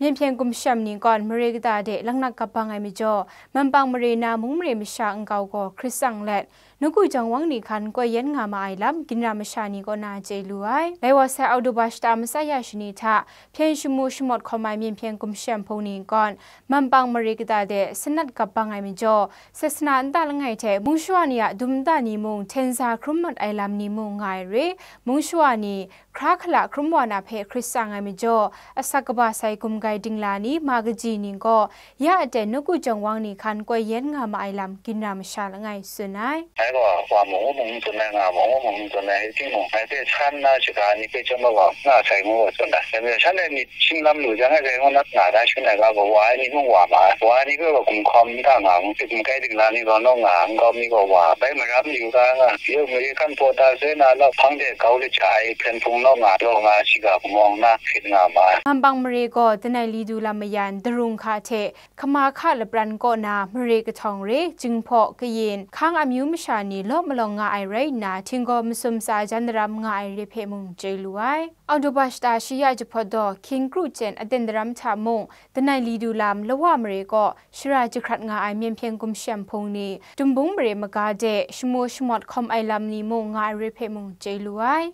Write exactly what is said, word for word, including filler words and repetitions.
Myen hpyen gumshem ni kawn mare kata de laknak kap bang ai majaw, Manpang mare na mung mare masha nkau gaw hkrit tsang let, nawku jang wang ni hkan koi yen nga ma ai lam ginra masha ni kaw na chye lu ai. Lai wa sai Oktoba shata matsa ya shani hta, hpyen shamu shamawt hkawm ai myen hpyen gumshem hpung ni kawn, Manpang mare kata de sanat kap bang ai majaw, sasana nta langai hte mung shawa ni a dum nta ni mung hten za hkrum mat ai lam ni mung nga ai re, mung shawa ni hkra hkala hkrum wa na hpe hkrit tsang ai majaw, asak kaba sai gumgai dingla ni, ma kaji ni gaw, ya aten nawku jang wang ni hkan koi yen nga ma ai lam ginra masha langai tsun ai. Ngai gaw wa mung, u mung n tsun ai, nga mung, u mung n tsun ai, timung, ngai hpe san na shaga ni hpe chyawm ai wa nga sai ngu wa tsun ai. Dai majaw, shanhte myit shinglam lu jang, ngai dai ngu na nga da shanhte ga gaw, wa ai ni mung wa ma ai, wa ai ni hpe gaw gumhkawm nta nga mu, gumgai dingla ni gaw naw nga, nkau mi gaw wa, bai maram yu ga nga, yau mare hkan paw ta sai na lau, hpang de kau laja ai hpyen hpung naw nga, law nga, shiga kumawng na hkrit nga ma ai. Manpang mare gaw danai li du lam mayan, darung hka hte hkama hka lapran kaw na mare kahtawng re, jinghpaw, kayin, hkang amyu masha ni law malawng nga ai rai nna, htinggaw masum tsa jan daram nga ai re hpe mung chye lu ai. Oktoba shata shi ya jahpawt daw, hkying kru chyen aten daram hta mung, danai li du lam lawa mare kaw shara jahkrat nga ai myen hpyen gumshem hpung ni, dumbung mare maga de shamu shamawt hkawm ai lam ni mung nga ai re hpe mung chye lu ai.